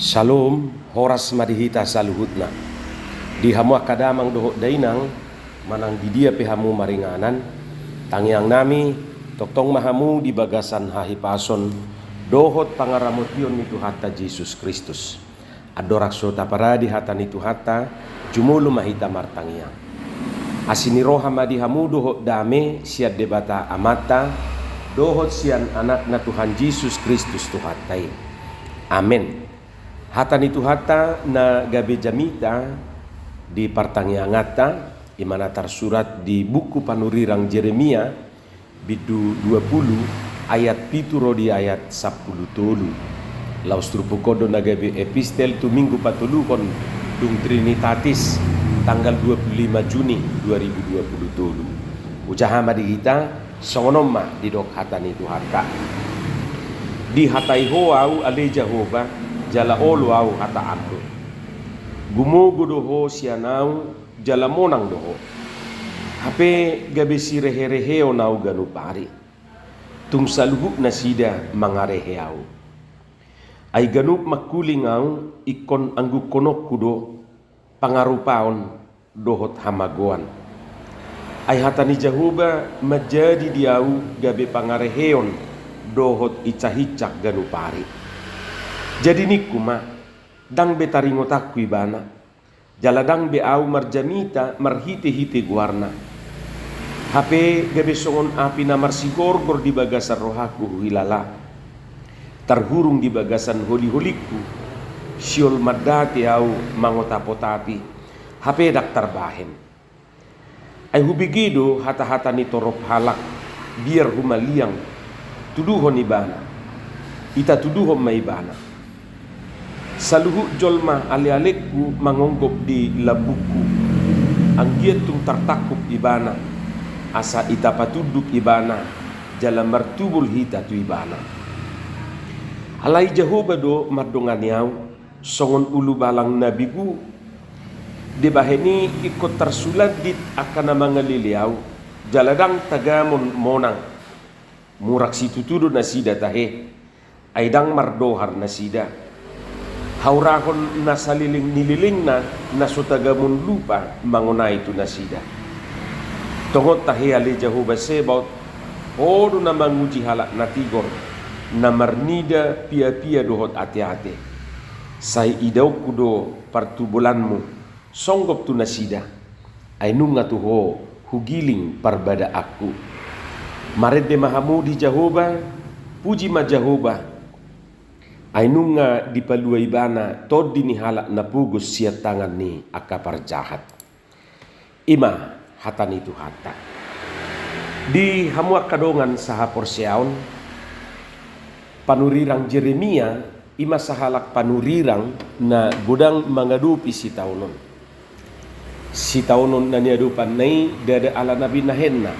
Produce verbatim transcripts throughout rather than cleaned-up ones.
Syalom, horas ma di hita saluhutna. Di hamu angka damang dohot dainang, manang di dia pe hamu maringanan, tangiang nami, tongtong ma hamu di bagasan hahipason dohot pangaramotion ni Tuhanta Jesus Kristus. Andorang so taparade hata ni Tuhanta, jumolo ma hita martangiang. Asi ni roha ma di hamu dohot dame sian Debata Amanta, dohot sian Anakna Tuhan Jesus Kristus Tuhanta i. Amen. Hata ni Tuhanta na gabe jamita di partangianganta, i ma na tarsurat di buku panurirang Jeremia, bindu dua pulu, ayat pitu ro di ayat sampulu tolu. Laos turpuk on do na gabe epistel tu Minggu patoluhon dung Trinitatis, tanggal dua pulu lima Juni dua ribu dua pulu tolu. Hujaha ma di hita, songon on ma didok hata ni Tuhanta. Dihatai Ho ahu ale Jahowa, jala olo ahu hataanmu. Gumogo do Ho sian ahu, jala monang do Ho. Hape gabe sirehereheon ahu ganup ari. Tung saluhut nasida mangarehe ahu. Ai ganup mangkuling ahu, ingkon anggukkononku do pangarupaon dohot hamagoan. Ai hata ni Jahowa manjadi di ahu gabe pangareheon dohot insahinsat ganup ari. Jadi ningku ma, ndang be taringotanku ibana, jala ndang be ahu marjamita marhitehite goarna. Hape gabe songon api na marsigorgor di bagasan rohangku huhilala. Tarhurung di bagasan holiholingku, sihol mandate ahu mangotapotapi, hape ndang tarbahen. Ai hubege do hatahata ni torop halak, biar humaliang, tuduhon ibana. Ita tuduhon ma ibana. Saluhut jolma alealengku mangonggop di lambungku. Anggiat tung tartangkup ibana, asa ita patunduk ibana, jala martubul hita tu ibana. Alai Jahowa do mandongani ahu, songon ulubalang na begu. Dibahen i ingkon tarsulandit angka na mangalele ahu, jala ndang tagamon monang. Murak situtu do nasida tahe, ai ndang mardohar nasida. Haurahon na saleleng ni lelengna na so tagamon lupa mangonai tu nasida. Tongon tahe ale Jahowa Sebaot, Ho do na manguji halak na tigor, na marnida piapia dohot ateate. Sai idaonku do partubulanmu, songgop tu nasida. Ai nunga tu Ho hugiling parbadaanku. Marende ma hamu di Jahowa, puji ma Jahowa. Ai nunga dipalua ibana tondi ni halak na pogos sian tangan ni angka parjahat. I ma hata ni Tuhanta. Di hamu angka dongan sahaporseaon, panurirang Jeremia, i ma sahalak panurirang na godang mangadopi sitaonon. Sitaonon na niadopanna i ndada ala na binahenna.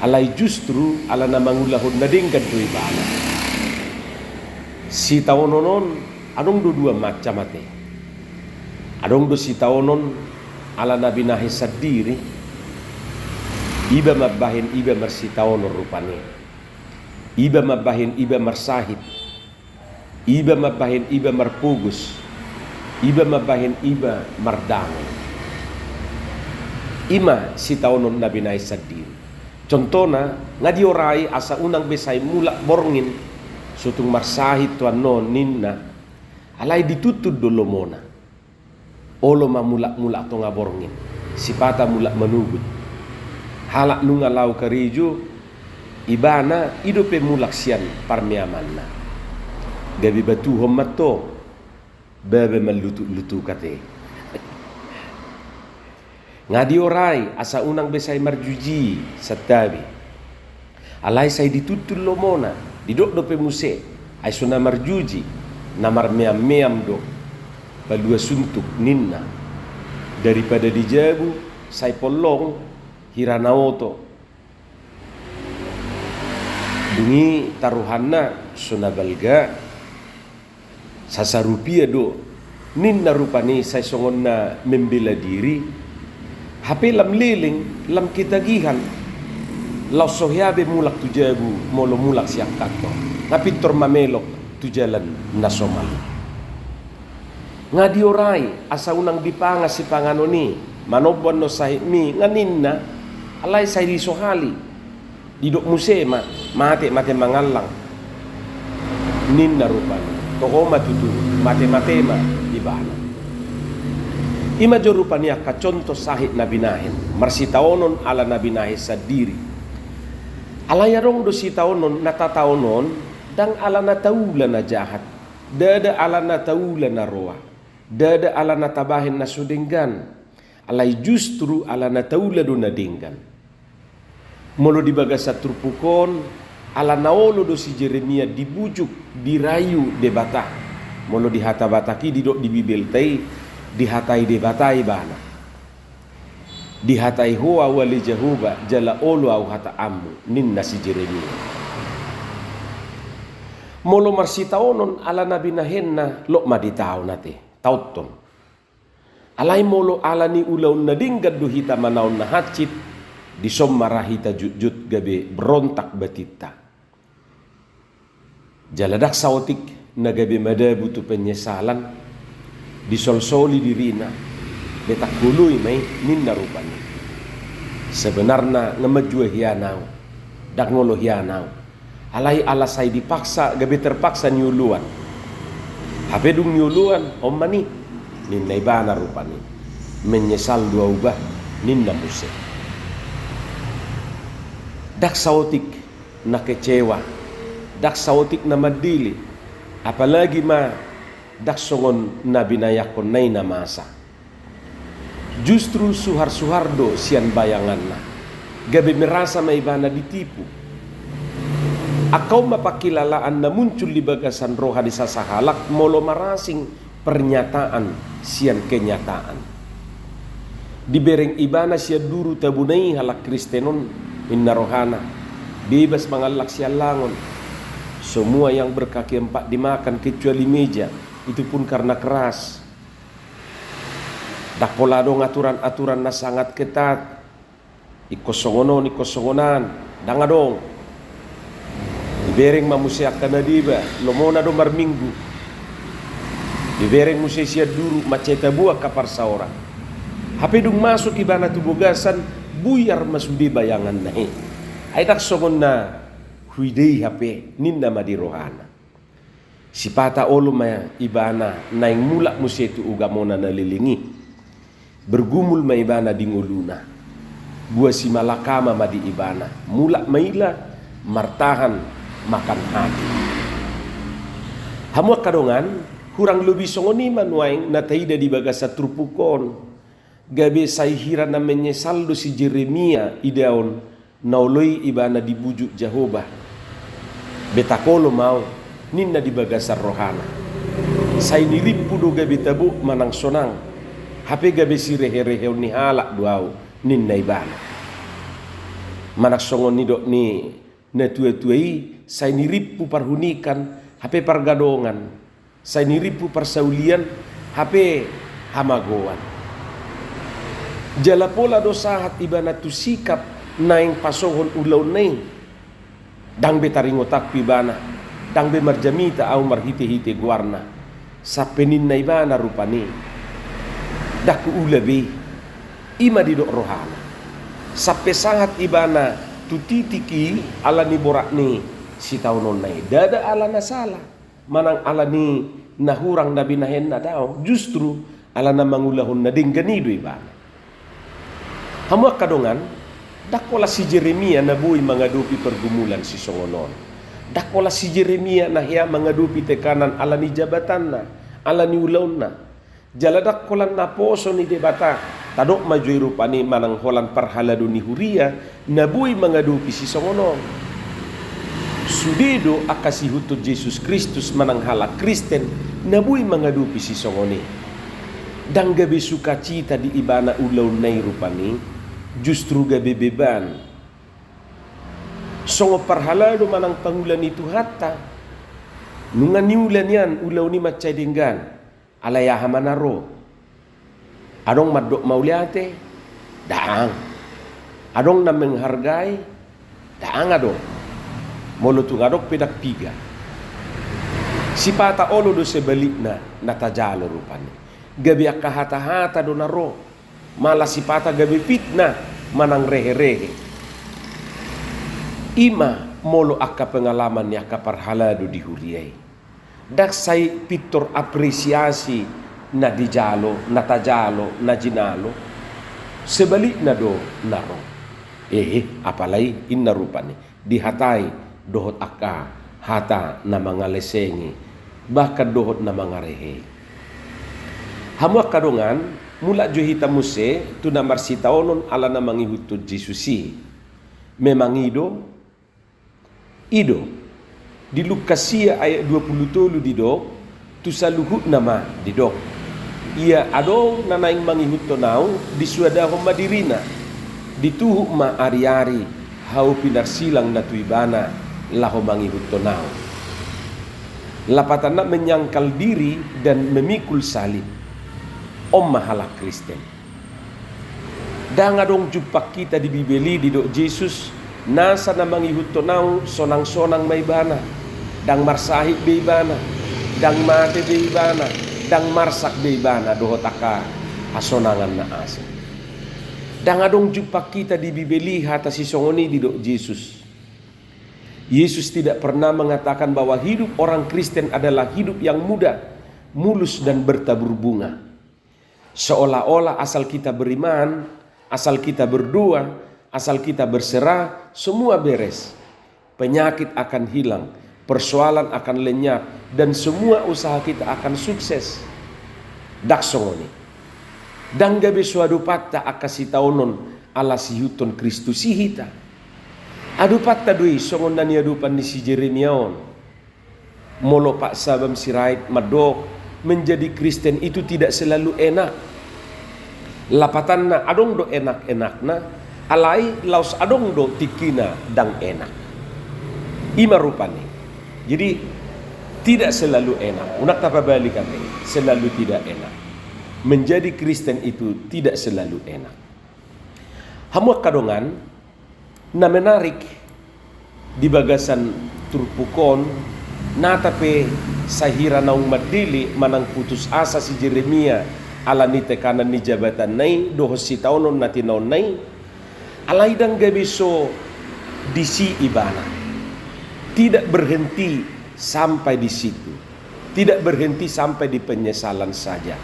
Alai justru ala na mangulahon na denggan do ibana. Sitaonon on adong do dua macam ate. Adong do sitaonon ala na binahen sandiri. Iba mambahen iba marsitaonon rupani. Iba mambahen iba marsahit. Iba mambahen iba marpogos, iba mambahen iba mardangon. I ma sitaonon na binahen sandiri. Contohna, nga diorai asa unang be sai mulak borngin, so tung marsahit tu annon ninna, alai dituntun do lomona. Olo ma mulak-mulak tonga borngin, sipata mulak manugut. Halak nunga laho karejo, ibana i dope mulak sian parmeamanna. Gabe batuhon mantong, baba manlutuk-lutuk ate. Nga diorai asa unang be sai marjuji santabi. Alai sai dituntun lomona, didok dope muse, ai so na marjuji, na marmeam-meam do, palua suntuk ninna. Daripada di jabu, sai pollong, hira na oto. Dung i taruhanna so na balga. Sasarupia do, ninna rupani sai songon na membela diri, hape lam leleng, lam ketagihan, laos so hea be mulak tu jabu, molo mulak sian kantor, nga pintor mamelok tu jalan na somal. Nga diorai asa unang dipangan sipanganon i, manombo annon sahitmi, nga ninna, alai sai disohali. Didok muse ma, mate, mate mangallang. Ninna rupani, toho ma tutu, mate-mate ma ibana. Ima jo rupani angka contoh sahit na binahen, marsitaonon ala na binahen sandiri. Alai adong do sitaonon, na tataon on, ndang ala na taula na jahat, ndada ala na taula na roa, ndada ala na tabahen na so denggan, alai justru ala na taula do na denggan. Molo di bagasan turpuk on, ala na olo do si Jeremia dibujuk, dirayu Debata. Molo di hata Batak i didok di Bibelta i, dihatai Debata ibana. Dihatai ho au ale Jahowa, jala olo au hataanmu, ninna si Jeremia. Molo marsitaonon ala na binahenna, lot ma ditaon ate, taonton. Alai molo ala ni ulaon na denggan do hita manaon na hansit, dison ma ra hita jutjut gabe berontak batinta. Jala ndang saotik na gabe madabu tu penyesalan, disolsoli dirina, betak holoi ma i, ninna rupani. Sebenarna nga manjua hian au, ndang olo hian au. Alai ala sai dipaksa, gabe terpaksa nioloan. Hape dung nioloan, on ma ni, ninna ibana rupani. Menyesal do au bah, ninna muse. Ndang saotik na kecewa, ndang saotik na mandele, apalagi ma ndang songon na binayanghonna i na masa. Justru suharsuhar do sian bayanganna, gabe merasa ma ibana ditipu. Angka on ma pangkilalaan na muncul di bagasan roha ni sasahalak molo marasing pernyataan sian kenyataan. Dibereng ibana sian duru tabuna i halak Kristen on, ninna rohana, bebas mangallang siallangon. Semua yang berkaki empat dimakan kecuali meja, itu pun karena keras. Ndang pola adong aturan-aturan na sangat ketat. Ingkon songon on, ingkon songon an, ndang adong. Dibereng ma muse angka na deba, lomona do marminggu. Dibereng muse sian duru, mansai tabo angka parsaoran. Hape dung masuk ibana tu bogasan, buyar ma sude bayanganna i. Ai ndang songon na huida i hape, ninna ma di rohana. Sipata olo ma ibana naeng mulak muse tu ugamona na leleng i. Bergumul ma ibana di ngoluna. Buah simalakama ma di ibana. Mulak maila, martahan makan hati. Hamu angka dongan, hurang lobi songon i ma nuaeng na taida di bagasan turpuk on. Gabe sai hira na menyesal do si Jeremia idaon na olo i ibana dibujuk Jahowa. Betak olo ma au, ninna di bagasan rohana. Sai nirimpu do gabe tabo manang sonang, hape gabe sirehereheon ni halak do au, ninna ibana. Manang songon nidok ni natuatua i, sai nirimpu parhunikan, hape pargadongan. Sai nirimpu parsaulian, hape hamagoan. Jala pola do sahat ibana tu sikap naeng pasongon ulaonna i. Ndang be taringotanku ibana, ndang be marjamita au marhitehite goarna. Sampe ninna ibana rupani, ndang huula be i. I ma didok rohana. Sampe sahat ibana tu titik i ala ni borat ni sitaononna i. Ndada ala na sala. Manang ala ni na hurang na binahenna, daong, justru ala na mangulahon na denggan i do ibana. Hamu angka dongan, ndang holan si Jeremia na boi mangadopi pergumulan sisongon on. Ndang holan si Jeremia na hea mangadopi tekanan ala ni jabatanna, ala ni ulaonna. Jala ndang holan naposo ni Debata, tadok ma jo i rupani manang holan parhalado ni huria na boi mangadopi sisongon on. Sude do angka siihuthon Jesus Kristus manang halak Kristen na boi mangadopi sisongon i. Ndang gabe sukacita di ibana ulaonna i rupani, justru gabe beban. Songon parhalado manang pangula ni Tuhanta, nunga niula nian ulaon i mansai denggan. Alai aha ma na ro? Adong mandok mauliate? Dang. Adong na menghargai? Dang adong. Molo tung adong pe ndang piga. Sipata olo do sebalikna na tajalo rupani. Gabe angka hata-hata do na ro, malah sipata gabe fitnah manang rehe-rehe. I ma molo angka pengalaman ni angka parhalado di huria i. Ndang sai pintor apresiasi na dijalo, na tajalo, na jinalo. Sebalikna do na ro. Ehe, apalai inna rupani dihatai dohot angka hata na mangalesengi, bahkan dohot na mangarehei. Hamu angka dongan, mulak jo hita muse tu na marsitaonon ala na mangihuthon Jesus i. Memang i do, i do. Di Lukas sia ayat dua pulu tolu didok, tu saluhutna ma didok. Ia adong na naeng mangihuthon ahu, disuadahon ma dirina. Dituhuk ma ari-ari hau pinarsilang na tu ibana laho mangihuthon ahu. Lapatanna menyangkal diri dan memikul salib. On ma halak Kristen. Ndang adong jumpang hita di Bibel i didok Jesus, nasa na mangihuthon ahu sonang-sonang ma ibana, ndang marsahit be ibana, ndang mate be ibana, ndang marsak be ibana dohot angka hasonangan na asing. Ndang adong jumpang hita di Bibel i hata sisongon i didok Jesus. Yesus tidak pernah mengatakan bahwa hidup orang Kristen adalah hidup yang mudah, mulus, dan bertabur bunga. Seolah-olah asal kita beriman, asal kita berdoa, asal kita berserah, semua beres. Penyakit akan hilang, persoalan akan lenyap, dan semua usaha kita akan sukses. Ndang songon i. Ndang gabe so adopanta angka sitaonon ala siihuthon Kristus i hita. Adopanta do i songon na niadopan ni si Jeremia on. Molo Pak Sabam Sirait mandok, menjadi Kristen itu tidak selalu enak. Lapatanna adong do enak-enakna, alai laos adong do tingkina ndang enak. I ma rupani. Jadi, tidak selalu enak. Unang tapabalik ate, selalu tidak enak. Menjadi Kristen itu tidak selalu enak. Hamu angka dongan, na menarik di bagasan turpuk on, nata pe sahira naung mandele manang putus asa si Jeremia ala ni tekanan ni jabatanna i dohot sitaonon na tinaonna i, alai ndang gabe so disi ibana. Tidak berhenti sampai di situ. Tidak berhenti sampai di penyesalan saja.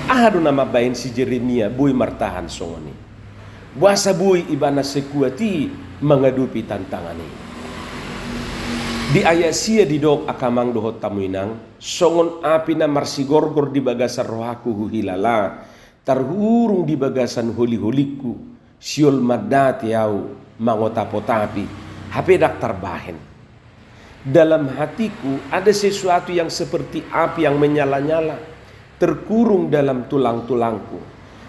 Aha do na mambahen si Jeremia boi martahan songon i? Boasa boi ibana sekuat i mangadopi tantangan i? Di ayat sia didok angka amang dohot hamu inang, songon api na marsigorgor di bagasan rohangku huhilala, tarurung di bagasan holiholingku, siol mandate ahu mangotap-otapi, hape ndang tarbahen. Dalam hatiku ada sesuatu yang seperti api yang menyala-nyala, terkurung dalam tulang-tulangku.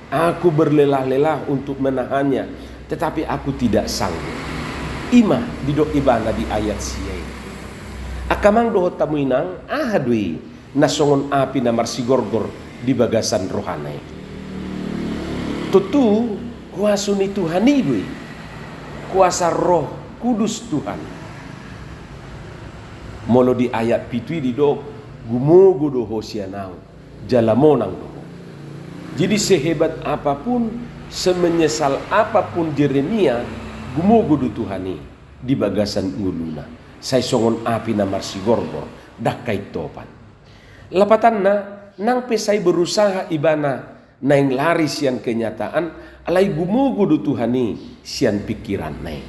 Aku berlelah-lelah untuk menahannya, tetapi aku tidak sanggup. I ma didok ibana di ayat sia i. Angka amang dohot hamu inang, aha do i na songon api na marsigorgor di bagasan rohana i? Tontu kuaso ni Tuhan i do i. Kuasa Roh Kudus Tuhan. Molo di ayat pitu i didok, gumogo do ho sian ahu, jala monang do ho. Jadi sehebat apapun, semenyesal apapun Jeremia, gumogo do Tuhan i di bagasan ngoluna. Sai songon api na marsigorgor, ndang kaintopan. Lapatanna, nang pe sai berusaha ibana naeng lari sian kenyataan, alai gumogo do Tuhan i sian pingkiranna i.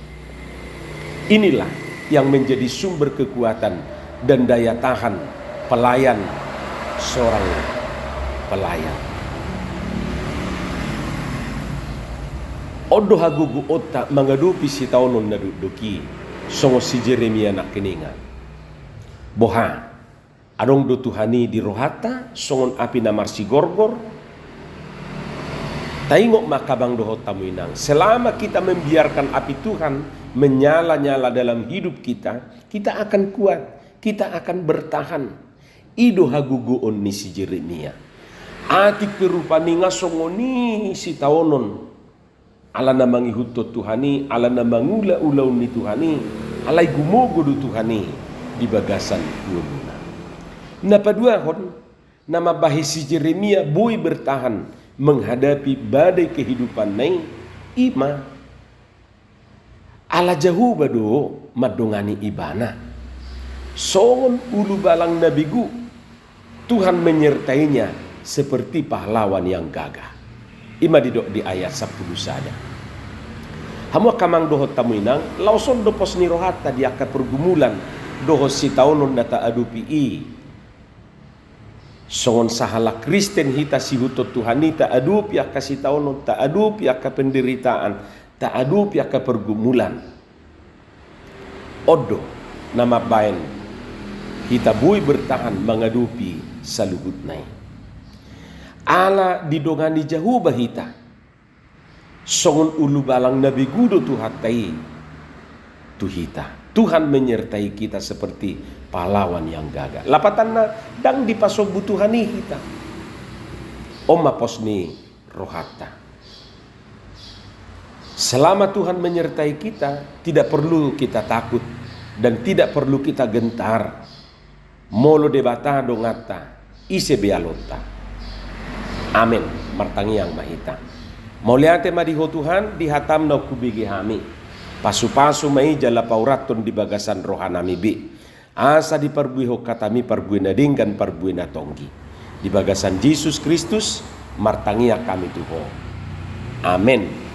Inilah yang menjadi sumber kekuatan dan daya tahan pelayan seorang pelayan. On do hagogoonta mangadopi sitaonon na dokdok i, songon si Jeremia nangkiningan. Boha, adong do Tuhan i di rohanta, songon api na marsigorgor? Taingot ma angka amang dohot hamu inang, selama kita membiarkan api Tuhan menyala-nyala dalam hidup kita, kita akan kuat, kita akan bertahan. I do hagogoon ni si Jeremia. Atik pe rupani nga songon i sitaonon ala na mangihuthon Tuhan i, ala na mangula ulaon ni Tuhan i, alai gumogo do Tuhan i di bagasan ngoluna. Na paduahon, na mambahen si Jeremia boi bertahan menghadapi badai kehidupanna i, i ma ala Jahowa do mandongani ibana. Songon ulubalang na begu, Tuhan menyertainya seperti pahlawan yang gagah. I ma didok di ayat sampulu sada. Hamu angka amang dohot hamu inang, laos on do pos ni rohanta di angka pergumulan dohot sitaonon na taadopi i. Songon sahalak Kristen hita, siihuthon Tuhan i taadopi angka sitaonon, taadopi angka penderitaan, taadopi angka pergumulan. On do na mambahen hita boi bertahan mangadopi saluhutna i. Ala didongani Jahowa hita. Songon ulubalang na begu do Tuhanta i tu hita. Tuhan menyertai kita seperti pahlawan yang gagah. Lapatanna, ndang dipasombu Tuhan i hita. On ma pos ni rohanta. Selama Tuhan menyertai kita, tidak perlu kita takut dan tidak perlu kita gentar. Molo Debata donganta, ise be alonta? Amen. Martangiang ma hita. Mauliate ma di Ho Tuhan, di hataM naung hubege hami. Pasupasu ma i jala paurathon di bagasan rohanami be. Asa diparbuehon hataMi parbue na denggan, parbue na tonggi. Di bagasan Jesus Kristus, martangiang hami tu Ho. Amen.